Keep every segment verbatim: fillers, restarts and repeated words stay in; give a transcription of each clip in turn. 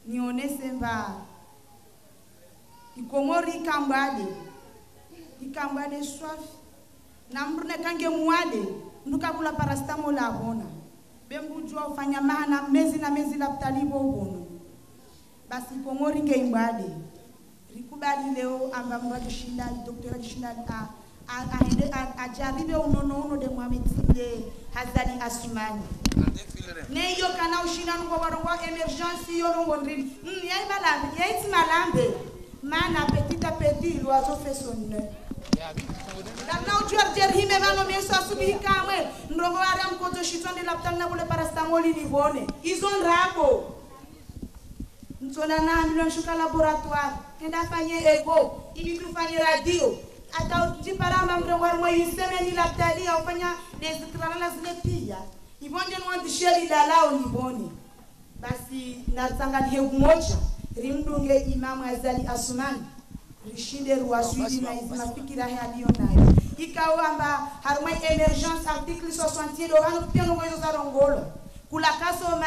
Nionese mba Ikomori ikambwade, ikambwade swafi. Na mndru neka nge mwade, mndru kabula paracétamol apvona. Be mndru udjuwa ufanya maha na mezi na mezi lapitali bo ubono. Basi Ikomori nge imbwade. Rikubali leo amba mndru adjishinda, docteur adjishinda, a, a, ahende, a, ajaribe unono uno nde Mohamed, nde Azali Assoumani. Ne iyo kana ushinda nungo warongoa émergence, iyo nungo ndrini. Mm, yayi malambe, yayi tsi malambe. Mana petit à petit, l'oiseau fait son nid. Namna udjuwa ridje rihime pvanu meso asubuhi kamwe. Ndrongo wari amkoto shitswa nde lapitali na bule paracétamol nipvone. Izo ndrabo. Ntsona na amilwa nshuka laboratoire, hende afanye écho, ibidi ufanye radio. Ata udjipara amba mndru ngwari mwa une semaine lapitali ya ufanya des tralala zile piya. Ipvo nde nwandzishe lilalao nipvone. Basi natsangani he umoja, rimdunge Imam Azali Assoumani. Rishinde ruwaswili na izi mafikira he aliyo nayo. Ikao amba harumwa émergence article soixante et un, ndo pvanu pia ndrongo izo zarongolwa. Kula kasoma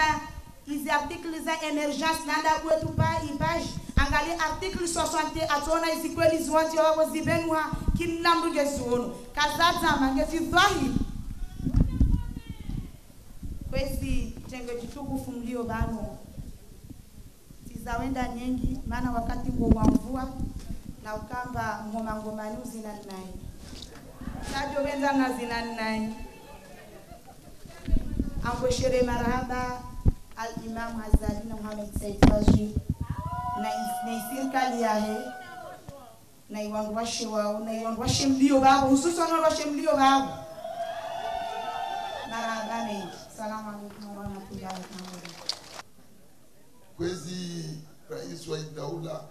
izi article za émergence nanda kwetu pa ipaji. Angalia article soixante et un, atsona izi kweli ziwandzia wapvo zibenwa, kila mndru nge ziono. Kazadzama nge zidhwahiri. Kwezi tenge djitukufu mlio pvanu. Tsi za wenda nyengi, mana wakati ngo wa mvua, na ukamba ngoma ngomani uzina nayi. Sadjo wenda na zina nayi. Angweshere marahaba, Al Imam Azali na Mohamed Said Fazul, na is-, na isirikali yahe, na iwandruwashe wao, na iwandruwashe mlio pvapvo, hususan wandruwashe mlio pvapvo. Marahaba mengi. Salamu alaikum warahmatullahi wabarakatuh. Kwezi rais wa idaula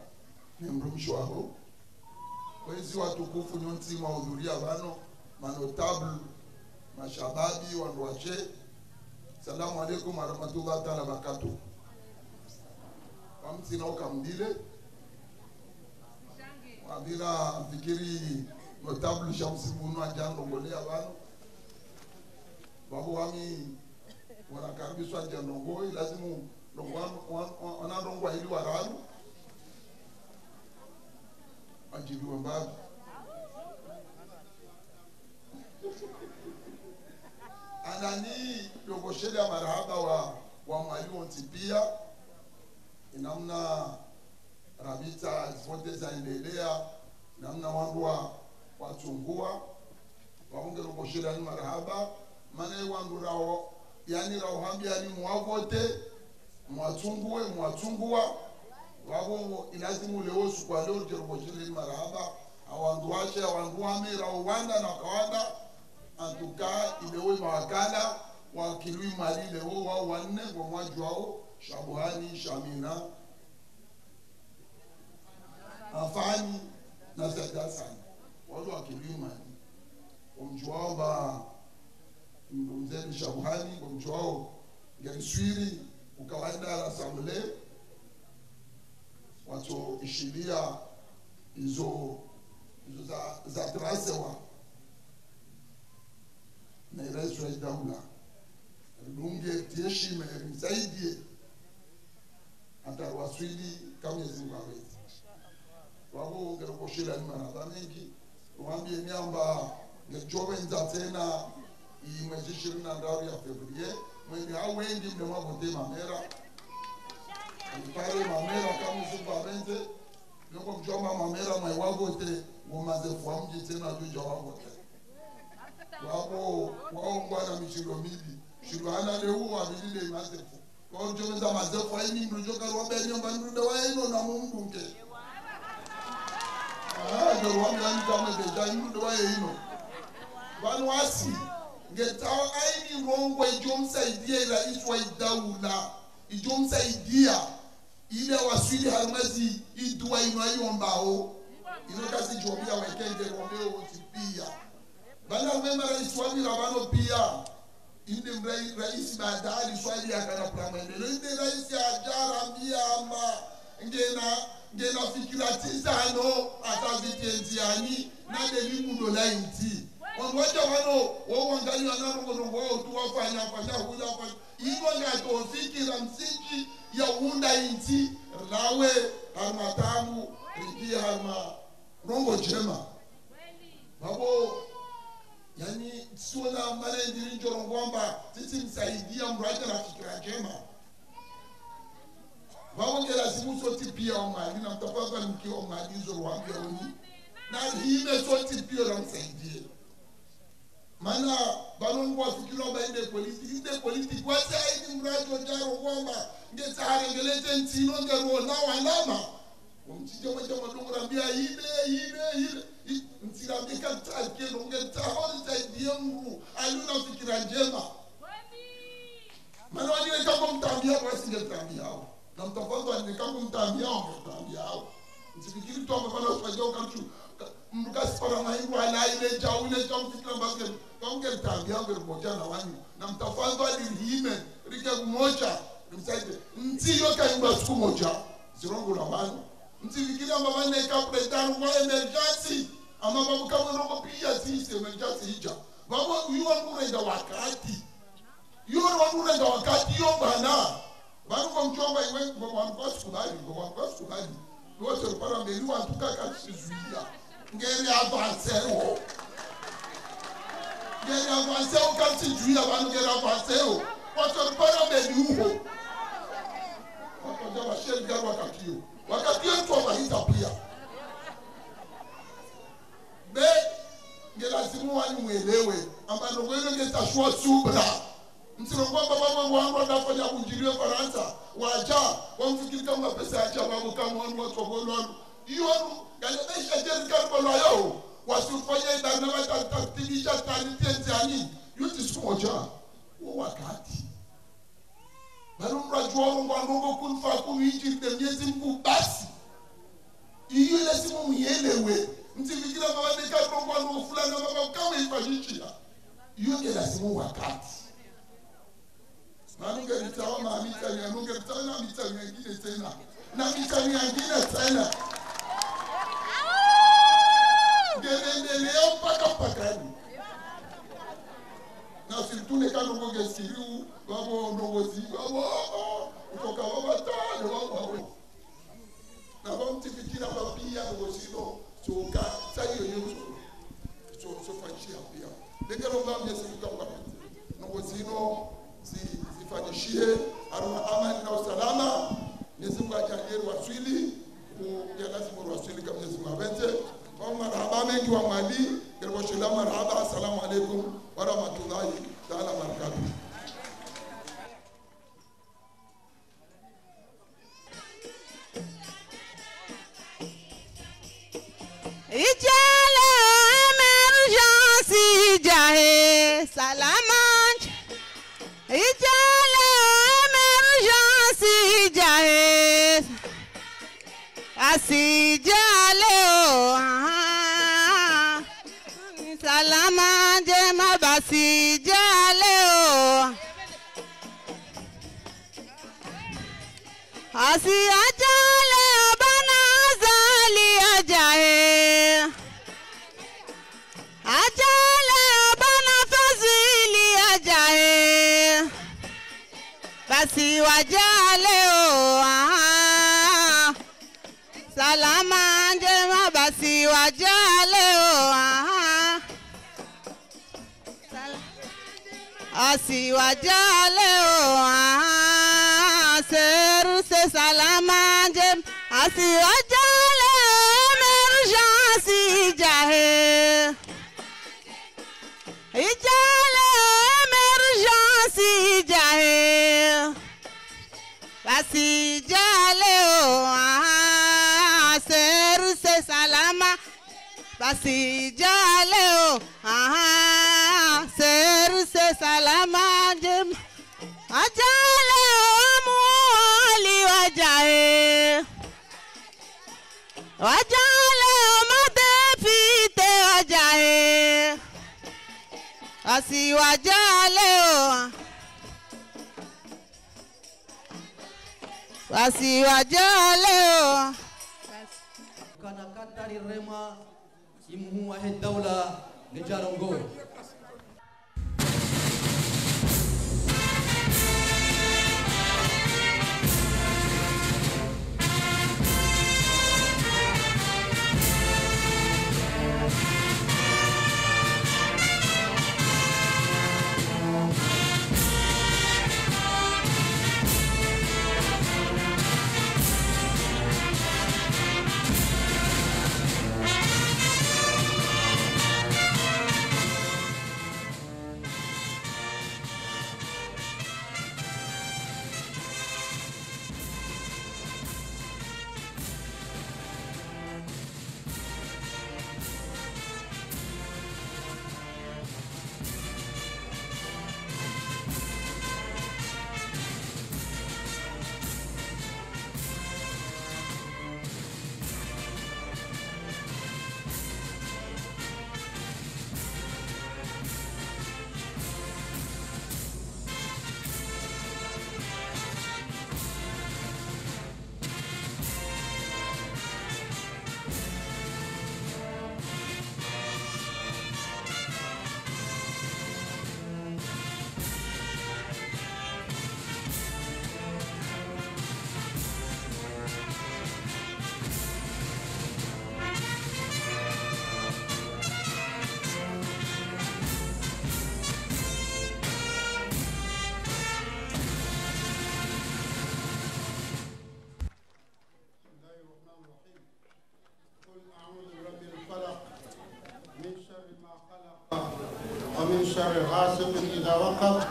ne mrumishi waho. Kwezi watukufu nyontsi mwahudhuria pvanu, manotable, mashababi, wandruwashe. Salamu alaikum warahmatullahi taala wabarakatuh. Wamtsina ukamdile. Wapvira mfikiri notable Shamsi Bunu adja ndrongolea pvanu. Pvapvo wami wanakaribishwa adja ndrongoi, lazimu ndrongo wa, wa, wa, wana ndrongo ili wararu. Adjiliwe mbapvi. Anani ndrongoshelea marahaba wa, wa Mwali wontsi pia. Inamna rapvitsa zivote zaendelea, namna wandru wa, watsungua, wahunge ndrongoshelea ni marahaba, mana ye wandru rawo, yani rawo hambia ni mwavote, mwatsungue, mwatsungua, wapvo ilazimu leo suku wa leo ndrongoshelea ni marahaba, awandruwashe, awandruwame, rawo wanda na kawanda, antuka, ilewe mawakala, wakilwi Mwali leo, wao wanne, ngomwadjuwao, Shabuhani, Shamina, Afani na Said Hassan, walo wakilwi Mwali. Ngomdjuwao ba mndru mdzeni Shabuhani, ngomdjuwao ngeriswili ukawaida la assemblée, watso ishilia izo, izo za, za trasewa na irais wa idaula. Ridunge tsi heshima, rimsaidie. Hata waswili kamwe zingwawezi. Wapvo ngerokoshela ni marahaba mengi. Wambie ni amba ngedjo wendza tsena imwezi ishirini na ndraru ya février. Mwendi hau wendi mde mwavote mamera. Mpare mamera kamwe zingwawendze. Noko mdjomba mamera mwayi wavote, ngo mazefu wa mdji tsena djudja wavote. Wapvo, wao ngwana mitshindo mili. Shilo ana leo wapvilile mazefu. Kwa udjo meza mazefu, ayi ni mdru djo karuwa be nyomba mdru nde wa ino na mumdunge. Ah, djo ruwa mdru ani tamwe deja, mdru nde wa ino. Pvanu wasi, ngetsao ayi ni ndrongo idjo msaidia iraisi wa idaula. Idjo msaidia. Ile waswili harimwa zi iduwa ino ayombao. Ino kasidjombiya wekenge rombeo wontsi piya. Bana wema raisi wapvira pvanu piya. Inde mrai-, raisi baada aliswali yakana pula maendeleo. Inde raisi adja arambiya amba ngena, ngena fikira tsi zano, hata zitenzi yani, na deli mudo la inti. Wandru wadja pvanu, wo wangaliya na ndrongo ndrongo, wo tu wafanya, fanya, hula, fanya. Ino ngatofikira msiki, ya unda intsi, rilawe harumwa taabu, ringiye harumwa ndrongoo ndjema. Vavo, yaani, tsiona mara nyindji ridjo rongoa amba, tsitsi msaidia mdru yadja na fikira ndjema. Vavo nge lazimu sontsi pia wa Mwali, na mtafadhwali mkiwa Mwali, izo rwambia oni. Na rihime sontsi pia na msaidie. Mana, vanu ngwafikiri amba inde politique, inde politique, wasi haini mdru yadjo dja rongoa amba, nge tsaha rengeleze ntsi inu nge rona walama. Wamtsidja mwadja mwadungu rambia, ile, ile, ile. I-, ntsi rambia ka tsaha ke, nge tsaha ori tsaha ndiye mdru, aliona fikira ndjema. Mana wanyile kangu mtambia, wasi nge mtambia hawo. Na mtafadhwali nge kangu mtambia, nge mtambia hawo. Ntsifikiri tu amba mana uswadja ukatshu, ka-, mdru kasipara mahingu ala ile djau, ile djau mfikira mbake, kangu nge mtambia, nge mdja na wanyu. Na mtafadhwali rihime, rike mdrumodja, rimsaidie. Ntsi iyo kayiundwa siku modja, zirongoa la vanu. Ntsifikiri amba vanu neka président wa émergence, ama vavo kamwe ndrongoo pia zise émergence idja. Vavo iyo wandru renda wakati. Iyo wandru renda wakati iyo bwana. Vanu kwa mdjomba iwe, ngo wandru kwasikubali, ngo wandru kwasikubali. Iwe tse ripara mbeli wandru kakatsi zuia. Ngeri avancer wo. Ngeri avancer wo, katsi zuia vanu ngeri avancer wo. Watso ripara mbeli uho. Watso dja vasheri gari wakati iyo. Wakati iyo ntsu wavahisa pia. Be, nge lazimu wanyu mwelewe, amba ndrongoo inu nge tsaha subra. Ntsirongoa amba vavo wandru wandafanya bunjiliwe Farantsa, wadja, wamfikiri kamwe mapesa yadja vavo kamwe wandru watsogolo wandru. Iyo wandru, ngale besha djeri karibu lwayo, wasifanya idana wa ta-, ta-, tibisha tani tenzi ani, iyo tsi siku modja. Wo wakati. Vanu mdru yadjuwa rongoa ndrongoo kun fayakun, idjiri nde Mnyezi Mngu basi. Iyo lazimu muyelewe. Mtsifikiri amba vanu neka rongoa ndrongoo fulani amba vavo kamwe ifanyishiha. Iyo nge lazimu wakati. Vanu nge ritsaha ma mitihani, vanu nge ritsaha na mitihani yangine tsena. Na mitihani yangine tsena. Nge rendeleo mpaka mpakani. Na surtout neka ndrongoo nge siri u, vavo ndrongoo zi, vavo, utoka vavo tale, vavo, vavo. Na vavo mtsifikiri amba pia ndrongoo zinu, tsoka, tsaha iyo yo, tso, tso fanyishiha pia. Nge rilomba Mnyezi Mngu amba ndrongoo zinu, zi-, zifanyishihe, harumwa amani na usalama, Mnyezi Mngu yadjaanlie riwaswili, ku ya lazimu riwaswili ka Mnyezi Mngu yapvendze. Kwa marahaba mendji wa Mwali, nge riwashilia marahaba, assalamu alaikum wa rahmatullahi taala wa barakatuh. Idja leo émergence idja he, salama ndje. Idja leo émergence idja he. Basi idja leo, ah, salama ndjema basi idja leo. Basi idja leo bwana Azali adja he. Idja leo bwana Fazili adja he. Basi wadja leo, ah, salama ndjema basi wadja leo, ah. Basi wadja leo, ah, serse salama ndjema. Basi wadja leo, émergence idja he. Idja leo, émergence idja he. Basi idja leo, ah, serse salama. Basi idja leo, ah, serse salama ndjema. Idja leo mwali wadja he. Wadja leo madéputé wadja he. Basi wadja leo. Basi wadja leo. Kana katari rema, imuhu wahe daula ne djarongo. غاسق إذا وقب،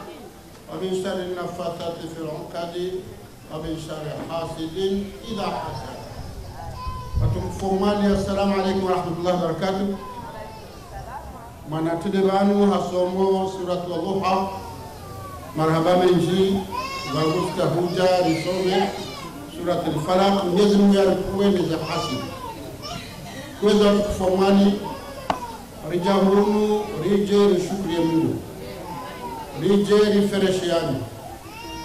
ومن شر النفاثات في العقد، ومن شر حاسد إذا حسد. Watukufu wa Mwali, assalamu alaikum warahmatullahi wabarakatuh. Mwana tende pvanu hasomo Suratu Wadhuha. Marahaba mendji, pvangu tsahudja risome Suratul Falaq, Mwenyezi Mungu yarikuwe neza hasidi. Kwezi watukufu wa Mwali, ridja hunu, ridje rishukuriye Mungu. Ridje riferesheane.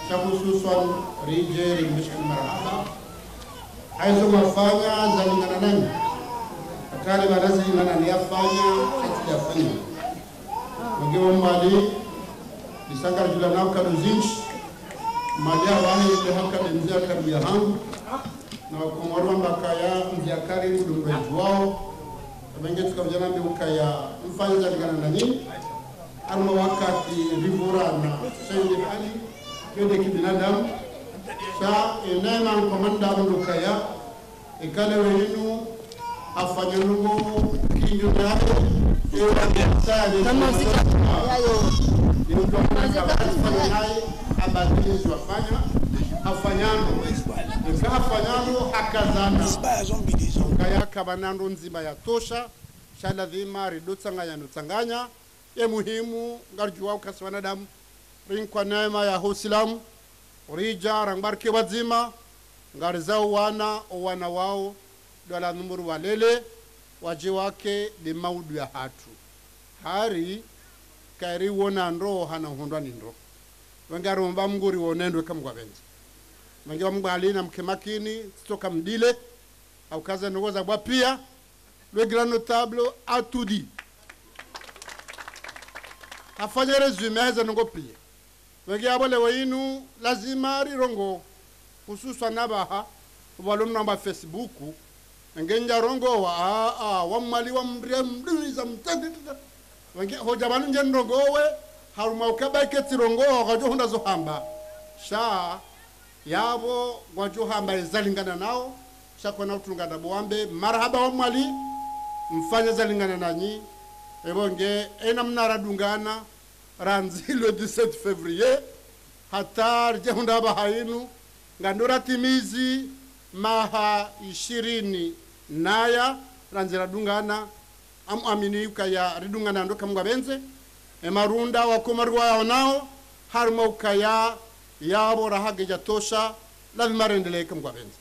Sha hususwan, ridje rimwisheni marahaba. Hayizo mwafanya zalingana nanyi. Hatwari pvana zalingana nanyi yafanya, hatsi yafanya. Wenge wa Mwali, nisanga ridjula nao kado zindji. Mwali yawahi, nde haka nde mze ya kado ya hangu. Na Wakomori wamba ukaya mze ya kari ngudungo ya djuwao. Wenge tsuka vijana mbe ukaya mfanya zalingana nanyi. Harumwa wakati rivurana, sha yile hali, kede kibinadamu. Sha, enema nkomanda ndo ukaya, eka leo yinu, hafanya ndrongo kinyume yahe, ewa biashara, kama zika, yayo. Ino ndo ukaya hafanya naye, abadili izo hafanya, hafanya ndro. Eka hafanya ndro, hakazana. Ukaya kapvana ndro ndzima ya tosha, sha lazima rido tsanganya no tsanganya, ye muhimu, ngaridjuwa uka si wanadamu, rinikwa neema ya Usilamu, ridja rangwa rike wadzima, ngarizao wana, o wana wao, ndo wala numuru walele, wadje wake nde maudu yahatru. Hari, kayiri wona ndro, hana uhundrwa ni ndro. Wenge harumba Mungu riwone ndro eka Mungu apvendze. Wenge wa Mwali namke makini, tsitsoka mdile, haukaza ndrongo za bwa piya, le grand notable a tout dit. Hafanya résumé, haheza ndrongo piya. Wenge yapvo leo yinu, lazima rirongowe. Hususwan apvaha, pvalo mnamba Facebook. Wenge ndja rongowa, a, a, wa Mwali wa mre mdui za mtende. Wenge, hodja pvanu ndje ndrongowe, harumwa ukaba ike tsirongowa, kwadjo hundra zo hamba. Sha, yapvo ngwadjo hamba ezalingana nao, sha kwana utunga ndapvo wambe, marahaba wa Mwali, mfanya zalingana nanyi, epvo nge, ena mna radungana, randzi le dix-sept février, hata ridje hundra apvaha yinu, ngando ratimizi maha ishirini naya, randzi radungana, amu amini ukaya ridungana ndo eka Mungu apvendze. Emarunda Wakomori wayaonao, harumwa ukaya yapvo raha kayidja tosha, lazima rendelee eka Mungu apvendze.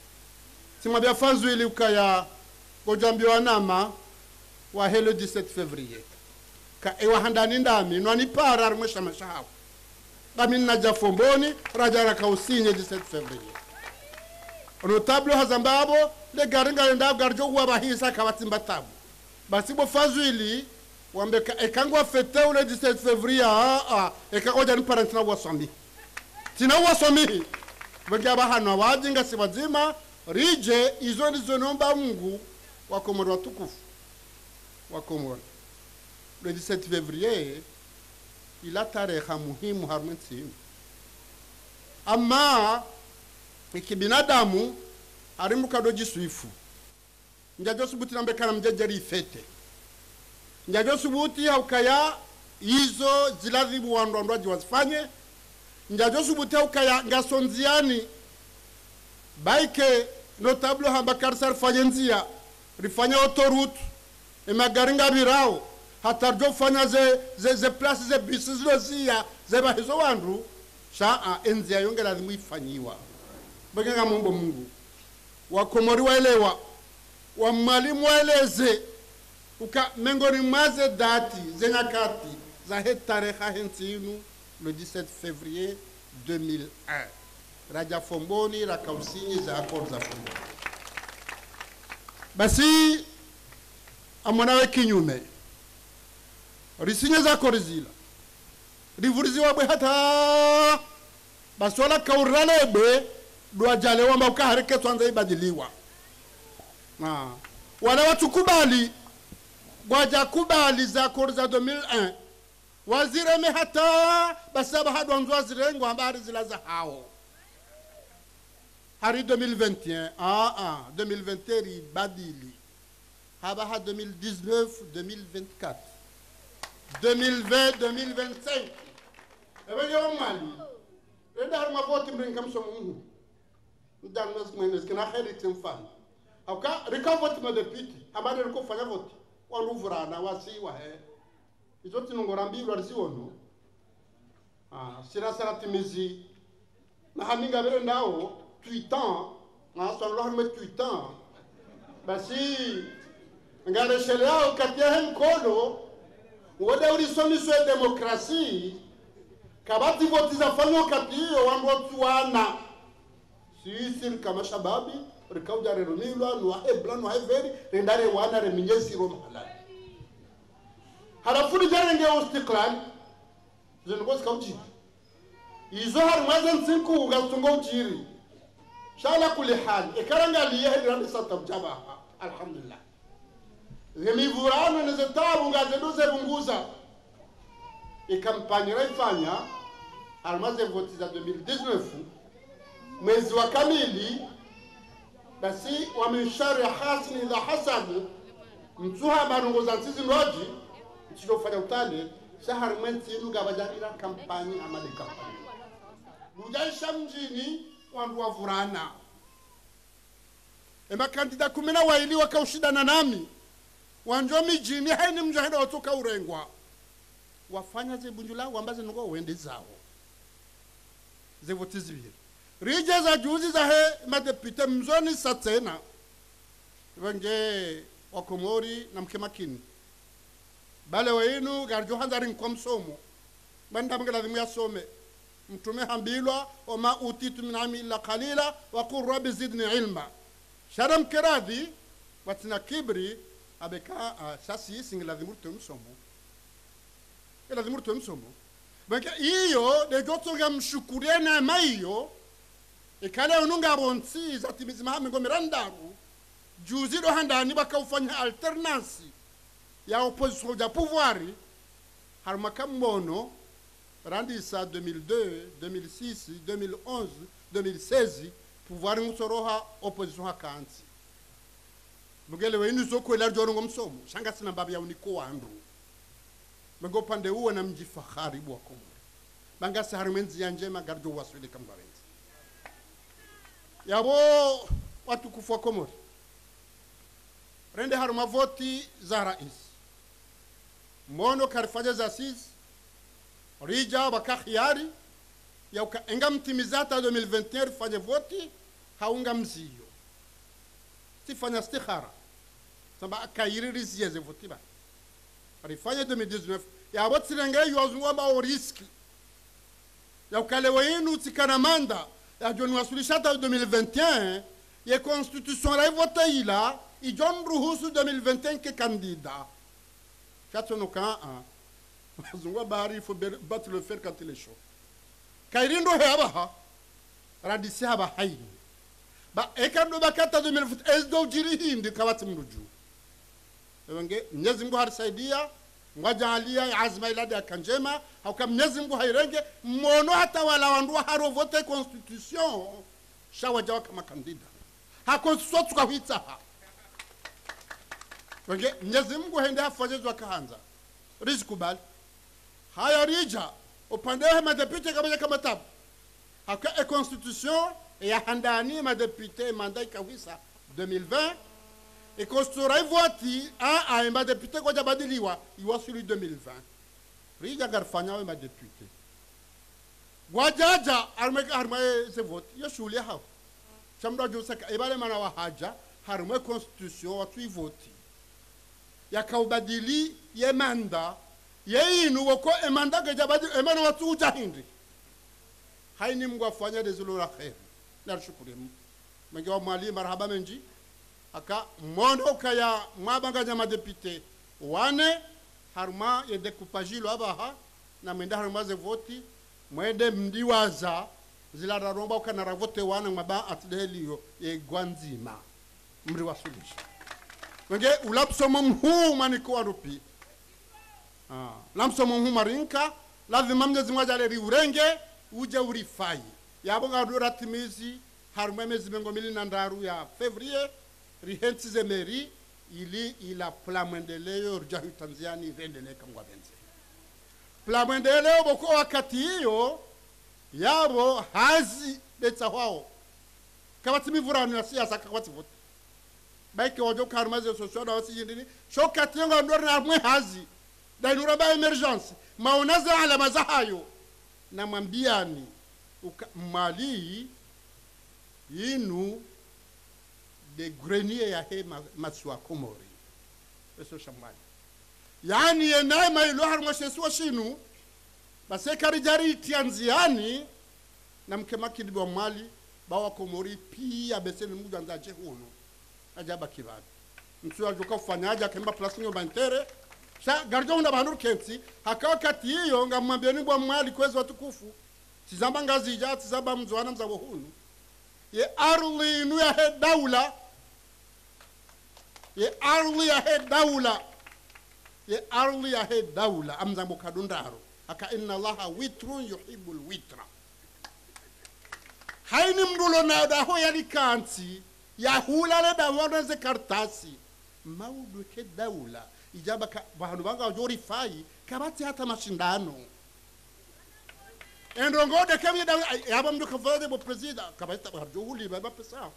Tsimwambia Fazwili ukaya ngodjo ambiwa nama wahe le dix-sept février. Ka ewa handani ndami, nwanipara harumwa eshama shahawo. Ngami nadja Fomboni, radja raka usinye dix-sept février. Notable hazamba apvo, le gari ngalendao gari djo huwa pvahisa kapvatsi mba tabu. Basi bo Fazwili, wambe ka, eka ngwa fêter o le dix-sept février, a, a, eka kodja nipara ntsina waswamihi. Ntsina waswamihi. Wenge apvaha nwa wadji ngasi wadzima, ridje, izo ndizo nomba Mungu, Wakomori watukufu. Wakomori. Le dix-sept février, ila tarehi muhimu harumwa entsi yinu. Ama, ekibinadamu, harimbuka ndo djiswifu. Ndjadjo subuti nambe kana mdjadjeri ifêter. Ndjadjo subuti ha ukaya izo ziladhimu wandru wandru wadji wazifanye. Ndjadjo subuti ha ukaya ngaso ndziani. Baike notable hamba karisa rifanye ndzia. Rifanye autoroute. Emagari ngapvirao. Hata ridjo fanya ze, ze, ze place ze bisi zilo zia. Ze pvahizo wandru. Sha, a, endzia yo ngeladhimu ifanyiwa. Bweke ngamombo Mungu. Wakomori waelewa, wa Mwali mweleze, uka mengoni mwa ze dati, ze nyakati, zahe tarehi yahe ntsi yinu, le dix-sept février deux mille un. Radja Fomboni, raka usinye ze accord za Fomboni. Basi, amwana we kinyume, risinye ze accord zila. Rivuriziwa bwe hata, basi wala kaurale bwe, ndo wadjale wamba uka hari ketswandza ibadiliwa. Ah. Wala watsukubali, ngwadja kubali ze accord za deux mille un. Wazireme hata, basi apvaha ndo wandzo wazirenge wamba hari zila zahawo. Hari deux mille vingt et un, a, a, deux mille vingt et un ribadili. Hapvaha deux mille dix-neuf, deux mille vingt-quatre. Deux mille vingt, deux mille vingt-cinq. Ebe leo Mwali. Rende harumwa voti mringa msomo muhu. Ndanu mwezi mwenezi, kena heri tsi mfano. Hauka, rika voti madepite, hama nde riko fanya voti. Wandru wavurana, wasi, wahe. Izo tsi ndrongoo rambilwa riziwono. Ah, sira sara timizi. Na hami ngapvire ndao, tweetant, na swala harumwa tweetant. Basi, ngaresheleao kati yahe mkono, wode urisomiso ye demokrasi, kapvatsi voti zafanywa kati iyo wandru watsuwana. Sisi rika mashababi, rika udja rerumilwa, nwa hebla, nwa heveri, renda rewana, reminyezi ro mahalani. Halafu ridja renge ustiklali, zinu ngozi kaudjiri. Izo harumwa ze ntsihu ngazitsungo udjiri. Sha ala kulli hali, eka rangaliya heli randisa tabu djabaha. Alhamdulillah. Ze mivurano ne ze tabu ngazedo ze pvunguza. Ye kampanyi rayifanya, harumwa ze voti za deux mille dix-neuf, mwezi wa kamili, basi, wa min sharri hasidin idha hasad, mtsuha marungo za ntsi zindrwadji, ntsi djo fanya utale, sha harumwa ye ntsi inu ngapvadja ila kampanyi hama nde kampanyi. Budja isha mdjini, wandru wavurana. Ye makandida kume na wayili waka ushindana nami, wandjo midjini, hayina mdjo henda watsoka urengwa. Wafanya ze bunjula, wamba ze ndrongoo wende zawo. Ze voti zipviri. Ridja za juzi zahe madepite mzoni sa tsena. Pvenge wa Komori na mke makini. Bale wayinu ngaridjo handza rinkwa msomo. Mwanadamu nge lazimu yasome. Mtrume hambilwa, وما أوتيتم من العلم إلا قليلا وقل رب زدني علما. Sha na mke radhi, watsina kibri, abeka, ah, sha sisi nge lazimu ritowe msomo. Nge lazimu ritowe msomo. Pvenge iyo, ndedjo tsonga mshukuriye neema iyo, ikale unu ngapvo ntsi zatimizi maha mengo mirandaru, juzi ndo handani waka ufanya alternance ya opposition udja pouvoir, harumwa kamwono, randisa deux mille deux, deux mille six, deux mille onze, deux mille seize, pouvoir ngutsoroha, opposition haka ntsi. Mugele wayinu zo kweli ridjo rongoa msomo, sha ngasina mbapvi ya uniko wandru. Mengo upande uwo na mdjifahari bo wa Komori. Ba ngasi harumwa ye ndziya ndjema ngaridjo waswili kamwe wendji. Yapvo watukufu wa Komori. Rende harumwa voti za rais. Mwono karifanya za sisi. Ridja waka khiyari. Ya uka enga mtimiza hata deux mille vingt et un rifanye voti. Hau ngamziyo. Tsifanya istikhara. Samba kayiri riziye ze voti ba. Rifanye deux mille dix-neuf. Yapvo tsirenge yo wazungu wambao risque. Ya ukale wayinu tsikana manda, yadjo niwaswilisha hata deux mille vingt et un, ye constitution rayivote yila, idjo niruhusu deux mille vingt et un nike candidat. Sha tsono ka, ah. Wazungu wamba hari, il faut ber-, battre le fer quand il est chaud. Kayiri ndo he apvaha, radisi apvaha yini. Ba, eka ndo baki hata deux mille vingt, ezido udjiri hindri kapvatsi mndru dju. Ewe nge, Mnyezi Mungu harisaidia, ngwadjaaliya ye azma ila nde yaka ndjema, hauka Mnyezi Mungu hayirenge, mwono hata wala wandru waharo vote constitution, sha wadja waka makandida. Ha constitution tsuka hwitsaha. Ewe nge, Mnyezi Mungu hende hafanye zo yaka handza. Rizikubali. Haya ridja, upande wahe madepite kapvadjaka matabu. Haka ye constitution ya handani madepite manda ikahwisa deux mille vingt. Ye constitution rayivoti, a, a, ye madepite kwadja badiliwa, iwaswili deux mille vingt. Ridja ngarifanyao ye madepite. Ngwadjadja, harumwa, harumwa ze voti, yo shuhuli yahawo. Sha mndru adjo saka, ibale mana wahadja, harumwa constitution watsu ivoti. Yaka ubadili ye manda, ye inu woko ye manda kedja badili, ye mana watsu udja hindri. Hayini Mungu afanya ndezilo la kheri. Narishukuri Mungu. Menge wa Mwali, marahaba mendji. Haka mwono ukaya mwabanganya madepite wane, harumwa ye découpage ilo apvaha, na mwende harumwa ze voti, mwende mdiwaza, zila raromba ukana ravote wana mwamba atsi ndeheli yo, ye gwandzima. Mriwaswilisha. Menge, ula msomo muhuu mwaniko wa rupi. Ah, ula msomo muhuu mwarinka, lazima Mnyezi Mungu adjaaliye riurenge, udje urifayi. Yapvo ngaridjo ratimizi, harumwa ye mezi mengo mili na ndraru ya février, rihentsi ze mairie, ili ila plan mwendeleo, ridja hutanziani, rendelee kamwe ngwapvendze. Pvla mwendeleo pvoko wakati iyo, yapvo hazi ndetsa hwao. Kapvatsi mivurano ya siasa, kapvatsi vote. Baike wadjo karuma ze sosio na wasi yindini. Sho wakati iyo ngandori na mwe hazi. Nda inu ramba émergence. Mwaona ze alama zahayo. Namwambiyani. Uka Mwali. Inu nde grenier yahe ma-, masiwa Komori. Eso sha Mwali. Yaani, ye neema ilo harumwa she isiwa shinu, basi eka ridja riitriya ndziyani, namke makini bo wa Mwali, ba wa Komori piya bese ni mdru andza adje hunu. Adja baki pvanu. Mtsu yadjoka ufanya adja kemba place nyumba ntere. Sha, ngaridjo hundra pvahanu rikentsi, haka wakati iyo, ngamwambiyeni bo wa Mwali kwezi watukufu. Tsi zamba Ngazidja, tsi zamba Mndzuani, mzambo hunu. Ye ardhwi inu yahe daula. Ye ardhwi yahe daula. Ye ardhwi yahe daula. Amzambo kadundraro. Haka إن الله وتر يحب الوتر. Haini mdru ulo na daho yalikantsi, yahula le daho na ze kartasi. Maudu ke daula. Idjamba ka, pvahanu pvanga wadjo rifayi, kapvatsi hata mashindano. Endrongo nde kemi da, ai, yapvo mdru kafanya bo prezida, kapvatsi ta, ngaridjo huli pva mapesa.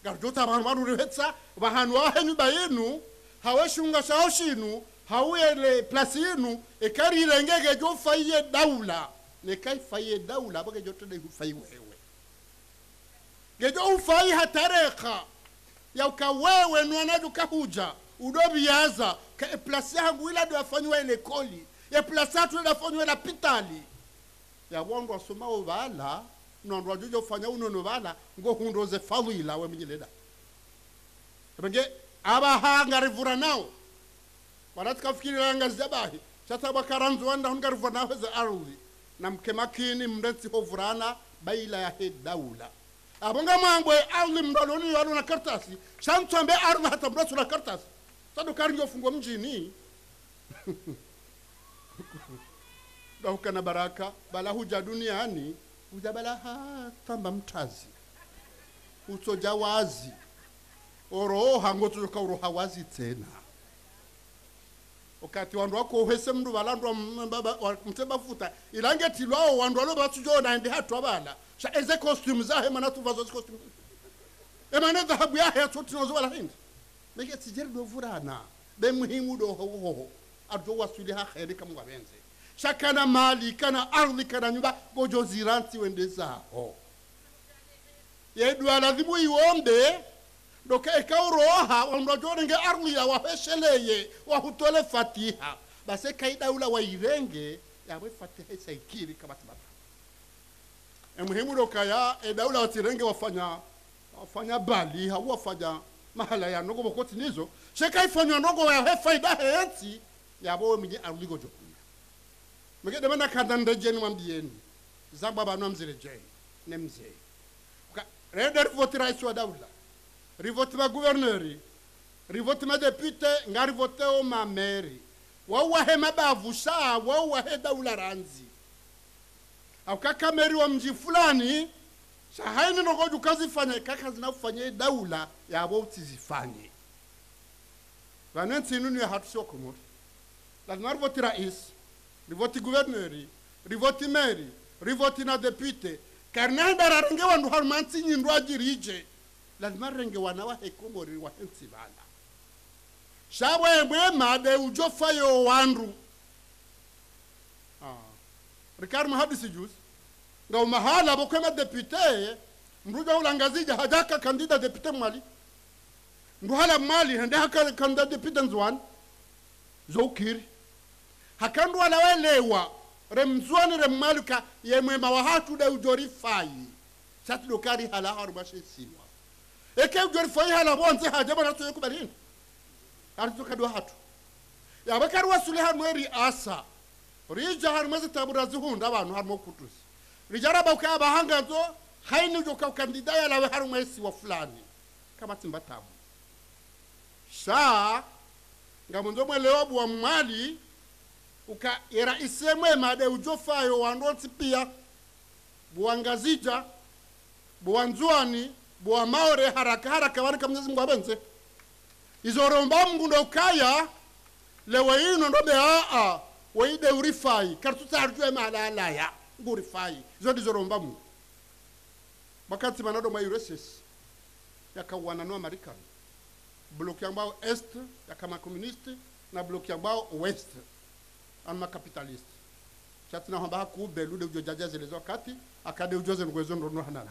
Ngaridjo ta pvanu pvanu rihetsa, pvahanu wahe nyumba yinu, hawe shunga shaho shinu, hawe le place yinu, eka rirenge ngedjo fayi ye daula. Neka ifayi ye daula, pvo ngedjo tende ifayi wewe. Ngedjo ufayi ha tarehi. Ya uka wewe nwana djuka hudja, udo biyaza, ka e place yahangu ila ndo yafanyiwa ye likoli, ye place yahatru ila yafanyiwa lapitali. Ya wandru wasomao pvala, no wandru wadjo ufanya unono pvala, ngo hundro ze fadhila we mwenye leda. Epvenge, apvaha ngarivuranao. Wala tsika fikiri la Ngazidja bahi. Sha tsi pvwaka randzi wandra hunu ngarivurana hweze ardhwi. Namke makini mrentsi hovurana, baila yahe daula. Apvo ngamwambo ye ardhwi mdru aloni yo alona kartasi. Sha ntsu ambe ardhwi hata mdru atsuna kartasi. Sa ndo kari ngiyo fungwa mdjini. Ndo hukana baraka, pvala hudja duniani, hudja pvala hata mba mtrazi. Utsodja wazi. Oroha ngotsodjoka uroha wazi tsena. Wakati wandru wako uhese mdru pvala wandru wa m-, ba-, ba-, wa mtse mafuta. Ila nge tilwao wandru walo pvatsudjo na ende hatru pvala. Sha eze costume zahe mana tupvazo zi costume. E mana dhahabu yahe yatsotsi nozo pvala hindri. Meke tsidjeri ndo vurana. Be muhimu ndo ho ho ho. Ardjo waswili ha kheri kamwa benze. Sha kana mali, kana ardhwi, kana nyumba, ngodjo zirantsi wende zaho. Ye dua ladhimu iwombe, ndo ka eka uroha, wandru wadjo renge ardhwi ya wahesheleye, wahutole fatiha. Basi eka i daula wairenge, yapvo fatiha isa ikiri kapvatsi bata. E muhimu ndo kaya, e daula watsirenge wafanya, wafanya bali, hau wafanya mahala ya ndrongoo pvoko tsi nizo, sha eka ifanywa ndrongoo yahe faida he ntsi, yapvo we mwenye ardhwi ngodjo kuya. Meke nde mana kandza ndedjeni mwambiyeni. Zambwa pvanu amziredjeyi. Ne mze. Uka, rende rivoti raisi wa daula. Rivoti magouverneur. Rivoti madéputé, ngarivoteo mameri. Wao wahe mabavu sha, wao wahe daula randzi. Hauka ka meri wa mdji fulani, sha haini ndrongoo djuka zifanya, eka kazina ufanya ye daula, yapvo utsizifanye. Pvanu entsi inu ni yahatru si wa Komori. Lazima rivoti raisi, rivoti gouverneur, rivoti meri, rivoti na député. Karina henda rarenge wandru harumwa ntsi nyindru adjiridje. Lazima renge wana wahe Komori wahe ntsi pvala. Sha pvwe mwema nde udjo fayo wandru. Ah. Rikari mahadisi juzi. Ngau mahala pvoko e madéputé, mdru dja hula Ngazidja hadjaka candidat député Mwali. Mdru hula Mwali, hende haka candidat député Ndzuani. Zo ukiri. Haka mdru wala welewa, re Mndzuani re Mwali ka, ye mwema wahatru nde udjo rifayi. Sha tsi ndo kari hala harumwa she isiwa. Eke udjo rifayi hala pvondze hadja mana tsoye kubalini. Ari tsoka ndo wahatru. Yapvo kari wasuli harumwa e riasa. Ridja harumwa ze tabu razihundra pvanu harumwa ukutuzi. Ridja ramba uka apvaha ngandzo, haini udjoka u candidat yalawe harumwa isiwa fulani. Kapvatsi mba tabu. Sha, ngamwandzo mwelewe bo wa Mwali, uka ye raisi mwema nde udjo fayo wandru wontsi piya, bo wa Ngazidja, bo wa Ndzuani, bo wa Maore, haraka, haraka, pvanu ka Mwenyezi Mungu apvendze. Izo romba Mungu ndo ukaya, leo inu ndo mbe aa, Woyi nde urifai, karitsutsaha ridjuwe mahala yalawa, ngurifai. Zo ndizo romba Mungu. Wakati mana ndo mwa U R S S, yakawana no Amerikani. Bloki yambwao Est, yaka makomunisti, na bloki yambwao Ouest, anu makapitalisti. Sha tsina hamba hakuu Belou nde udjo djadja zelezo wakati, aka nde udjo ze ndrongoo zo ndrondro hanana.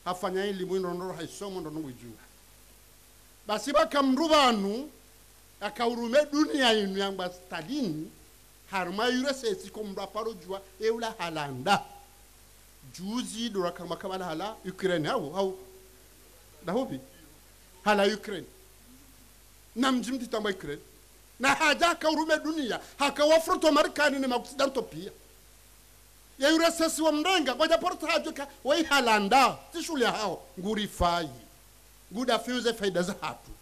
Hafanya ilimu ndrondro, haisomo ndrondro ngwidjuwa. Basi pvwaka mndru pvanu, akaurume dunia inu yambwa Staline, harumwa U R S S ko mndru aparo djuwa, e ula halanda. Juzi ndo raka makabala hala Ukraine, hau, hau. Ndahupvi? Hala Ukraine. Na mdji mtiti wambwa Ukraine. Na hadja akaurume dunia, haka wafronto Marekani ne makusidanto pia. Ye U R S S wamrenga, kwadja porta hadjo ka, woyi halanda, tsi shuhuli yahawo, ngurifai. Ngudafiu ze faida zahatru.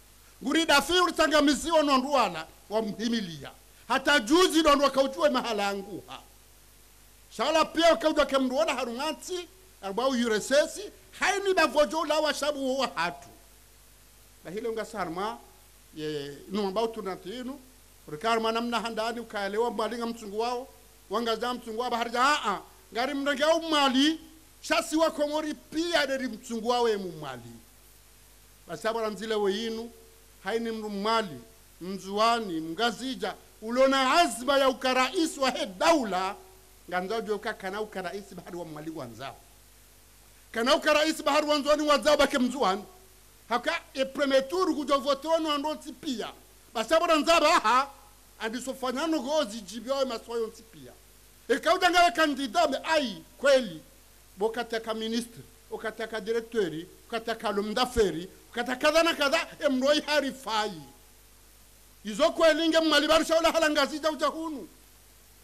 Nguridafiu ritsangamiziwa no wandru wala, wamhimilia. Hata juzi ndo wandru wakaudjuwa mahala yanguha. Sha wala pia wakaudjuwa ke mndru wola harumwa ntsi, harumwa U R S S, hayini ndapvo djo ulawa shabu wo wahatru. Bahi leo ngasi harumwa, ye, inu wambao tournante inu, rika harumwa namna handani ukaya leo Mwali ngamtsunguwao, Wangazidja ngamtsunguwao, baharidja, a, a, ngarimrengao Mwali, sha si Wakomori pia nde rimtsunguwao ye Mwali. Basi apvo randzile wo inu, hayini mndru Mwali, Mndzuwani, Mngazidja, ulo na azma ya uka raisi wahe daula, ngandzo udjuwe uka kana uka raisi bahari wa Mwali wandzao. Kana uka raisi bahari wa Ndzuwani wandzao baki Mndzuwani. Haka e premier tour kudjo votewa no wandru wontsi pia. Basi apvo randza pvaha, andisofanya ndrongoo zidjibiwa ye masiwa yontsi pia. Eka udja ngawe candidat, mais ayi, kweli. Bo kataka ministre, ukataka directeur, ukataka l'homme d'affaires, ukataka kadha na kadha, e mndru woyi harifai. Izo kweli nge Mwali pvanu sha ula hala Ngazidja udja hunu.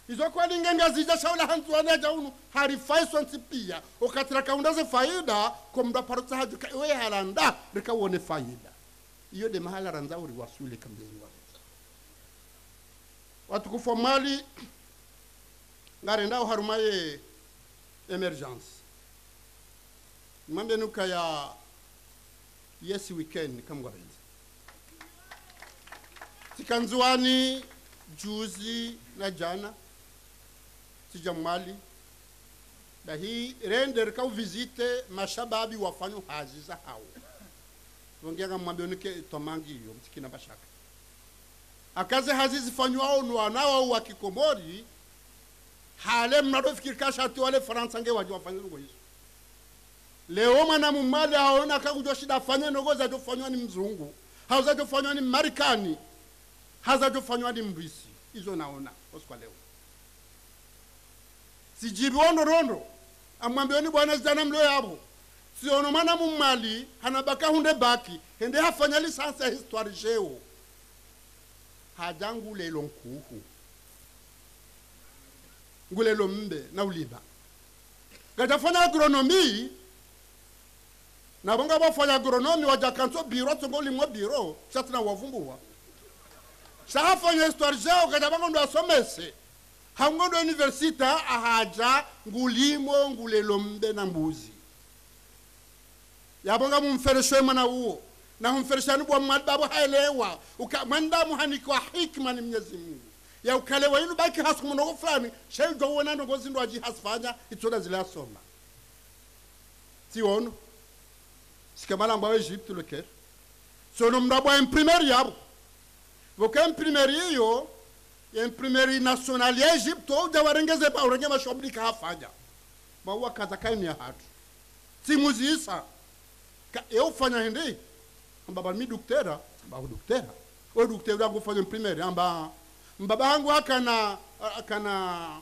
Izo kweli nge Ngazidja sha ula ha Ndzuwani hadja hunu, harifai sontsi pia. Wakati raka hundra ze faida, ko mndru aparo tsaha hadjo ka, woyi halanda, rika wone faida. Iyo nde mahala randza uri waswili kambizi wa. Watukufu wa Mwali, ngarendao harumwa ye émergence. Nimwambe nukaya, yes, we can, kamgwa benzi. Tsika Ndzuwani, juzi na djana, tsidja Mwali. Bahi rende rika uvisite mashababi wafanyo hazi zahawo. Wongia ngamwambe unike twamangi iyo, mtsikina mashaka. Aka ze hazi zifanywao no wana wao wa Kikomori, hale mnado fikiri ka sha ati wale Farantsa nge wadjo wafanya ndrongoo izo. Leo mwana Mmwali haona ka kudjoshinda afanye ndrongoo zadjofanywa ni Mzungu, hau zadjofanywa ni Mmarikani, hau zadjofanywa ni Mrisi. Izo naona, osiku wa leo. Tsidjibiwa ndrondrondro, amwambioni bwana zidjana mlo yapvo. Tsiono mwana Mmwali, hana bac hundre bac, hende hafanya licence ya histoire-géo. Hadja ngulelo nkuhu. Ngulelo mbe na ulima. Kadjafanya agronomie, na pvo ngapvo wafanya agronomie wadja kantsi o bureau, tsongo limo bureau, sha tsina wavumbuwa. Sha hafanya histoire-géo, kadjapvango ndo asomese. Hango ndo université, ahadja, ngulimo, ngulelo mbe na mbuzi. Yapvo ngamumfereshe mwana uwo. Na humfereshani bwa Mmwali pvapvo haelewa. Uka, mwanadamu hanikwa hikima ni Mnyezi Mungu. Ya ukalewa inu bac hasuku mnogo fulani, sha idjo uona ndrongoo zindru adji hazifanya, itsoda zile asoma. Tsiono. Sika malamba wa Egypte, le Caire. Tsiono mndru apvo imprimerie yapvo. Pvoka imprimerie iyo, ya imprimerie nationale ya Egypte, udja warengeze pvo, urenge mashuhuli ka hafanya. Mwa uwa kaza kaini ya hatru. Tsimuzisa. Ka, e ufanya hindri? Amba ba mi doktera, amba u doktera. O doktera ngufanya imprimerie, amba, mbaba hangu hakana, hakana,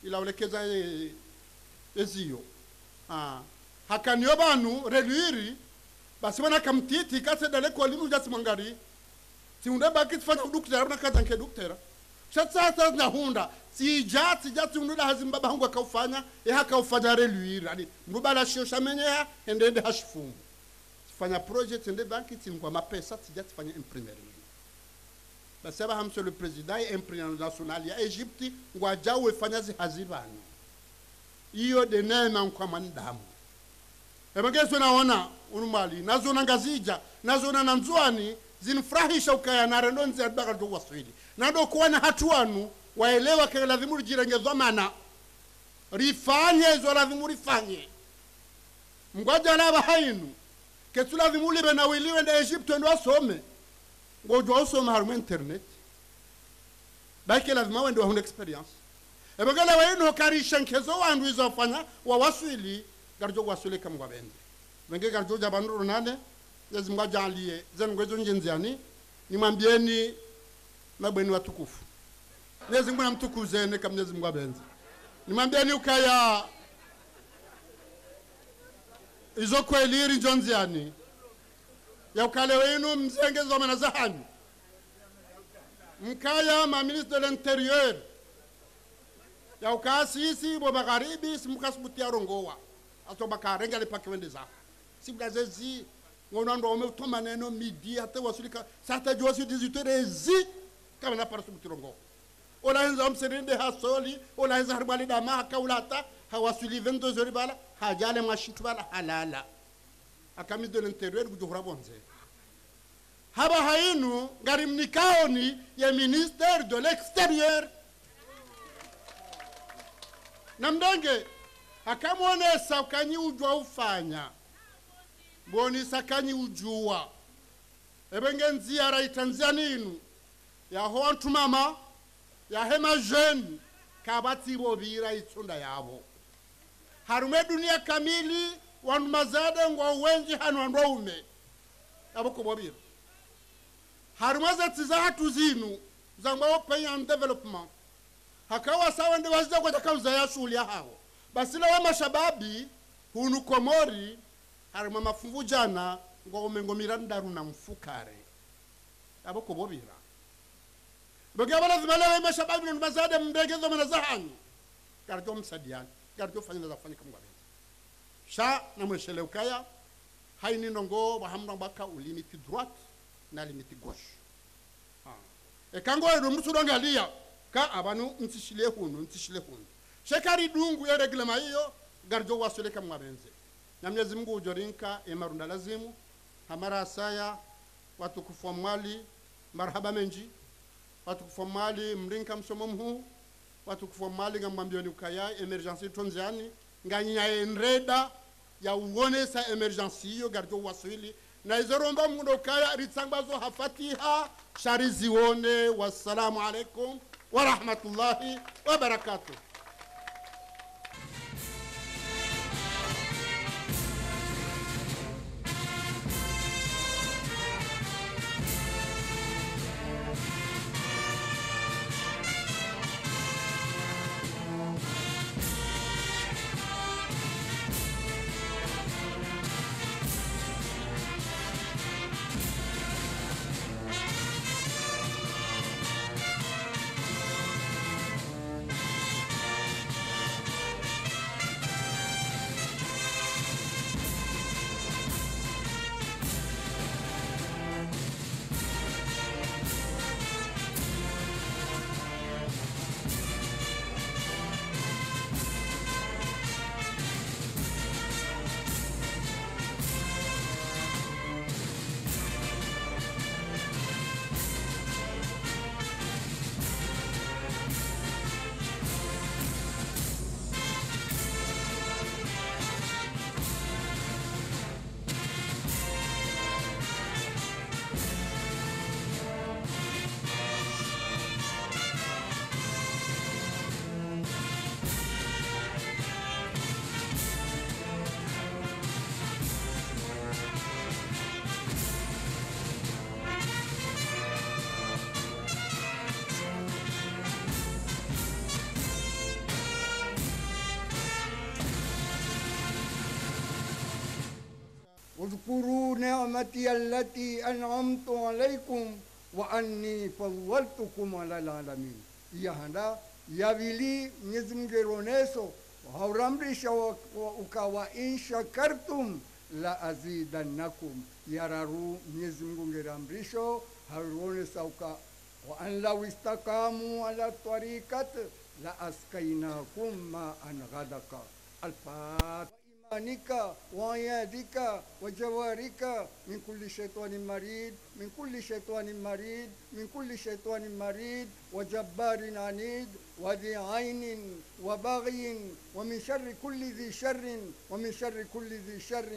ila ulekeza e, eziyo. Ah. Hakaniyo pvanu, reliure, basi mwana kamtiti, katse dale kwa limu djatsi mwangari. Tsihundre bac tsifanya udoktera, na kaza nke doktera. Sha tsatsa na hundra, tsidja, tsidja, tsihundre la hazi mbaba hangu hakaufanya, e hakaufanya reliure. Ani, mndru pvala shiyo shamenyeha, hende hende hashifumu. Tsifanya projet, tsende banki, tsingwa mapesa, tsidja, tsifanya imprimerie. Basi apvaha, Monsieur le Président, ye imprimerie nationale ya Egypte, ngwadjao wefanya zihazi pvanu. Iyo nde neema nkwa mwanadamu. Eba ngezo naona, unu Mwali, nazo na Ngazidja, nazo na Ndzuwani, zinifurahisha ukaya narendo ndzia dibaka ndo waswili. Nado kuwa na hatru wanu, Waelewa ke lazimu ridjirenge dhwamana. Rifanye izo lazimu rifanye. Mngwadjana apvaha inu. Ketsu lazimu ulipve na wili wende Egypte wende wasome. Ngodjuwa usoma harumwa internet. Bahi ke lazima wende wahundre expérience. Epvo ngele wa inu karisha nkezo wandru izo wafanya wawaswili, ngaridjo waswili eka Mngu apvendze. Wenge ngaridjo dja pvanu ronane, Mnyezi Mngu adjaaliye, zenu ngwezo ndje ndziani, nimwambieni mabweni watukufu. Mnyezi Mngu namtukuzeni eka Mnyezi Mngu apvendze. Nimwambieni ukaya, izo kweli ri ndjo ndziani. Ya ukaya leo inu mzenge dhwamana zahanyu. Mkaya ma ministre de l'intérieur. Ya ukaya sisi bo magharibi, si mukasubuti ya rongowa. Aso baka renga le pake wende za. Si bula zezi, ngono ndo ome utoma neno midi, hata waswili ka, sa hata djuwa si dix-huit heures ezi, kapvana para subuti rongowa. Ola hendza omsirinde haswili, ola hendza harumwa lidama haka ulata, hawaswili vingt-deux heures pvala, hadjale mwa shintru pvala, halala. Aka ministre de l'intérieur kudjuhura pvondze. Apvaha inu, ngarimnikaoni ye ministère de l'extérieur. Namdenge, akamwonesa uka nyi udjuwa ufanya. Mwonesa ka nyi udjuwa. Epvo nge ndzia raitrandzia ninu. Yaho wantru mama, yahe ma jeunes, kapvatsi pvo pvira itsunda yapvo. Harumwa dunia kamili, wandru mazade ngwao wendji hanu wandru waume. Yapvo kopvo pvira. Harumwa ze ntsi zahatru zinu, zangwao pays en développement. Haka wasa wende wazidja kwadja kauza ya shuhuli yahawo. Basi leo mashababi, hunu Komori, harumwa mafunvu djana, ngwao mengo mirandaru na mfukare. Yapvo kopvo pvira. Ndo ke apvo lazima leo mashababi no mazade mrenge dhwamana zahanyu. Ngaridjo msaidiani, ngaridjo fanya na za fanyika Mngu apvendze. Sha namweshelee ukaya, haini ndrongoo, pvwa hamna mbaka u limite droite, na limite gauche. Ah. Eka ngo edo mtsu ndo angaliya, ka apvanu ntsishile hunu, ntsishile hunu. Sha eka ridungu ye règlement iyo, ngaridjo waswili eka Mngu apvendze. Na Mnyezi Mngu udjo rinka, ye marunda lazimu, ha mara saya, watukufu wa Mwali, marahaba mendji. Watukufu wa Mwali, mrinka msomo mhuu. Watukufu wa Mwali, ngamwambioni ukaya émergence itrondziani, nganyi ye ndrabo ya uonesa émergence iyo ngaridjo waswili. Na izo romba Mngu ndo ukaya ritsangwazo ha Fatiha, sha rizione. Wassalamu alaikum wa rahmatullahi wa barakatuh. اذكروا نعمتي التي أنعمت عليكم وأني فضلتكم على العالمين. Iya handa, ya pvili Mnyezi Mngu ngeroneso, hauramrisha wa, wa, uka وإن شكرتم لأزيدنكم. Ya raru Mnyezi Mngu ngeramrisho, hauronesa uka وأن لو استقاموا على الطريقة لأسقيناهم ماء غدقا. الفاتحة. بأسمائك وأعيادك وجوارك من كل شيطان مريد، من كل شيطان مريد، من كل شيطان مريد وجبار عنيد وذي عين وبغي ومن شر كل ذي شر ومن شر كل ذي شر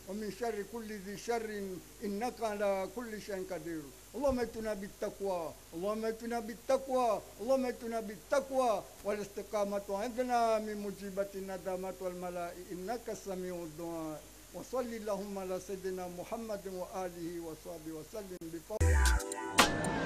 ومن شر كل ذي شر إنك على كل شيء قدير. اللهم ائتنا بالتقوى، اللهم ائتنا بالتقوى، اللهم ائتنا بالتقوى والاستقامة وأعذنا من موجبات الندامة والملائ إنك سميع الدعاء. وصل اللهم على سيدنا محمد وآله وصحبه وسلم بفضل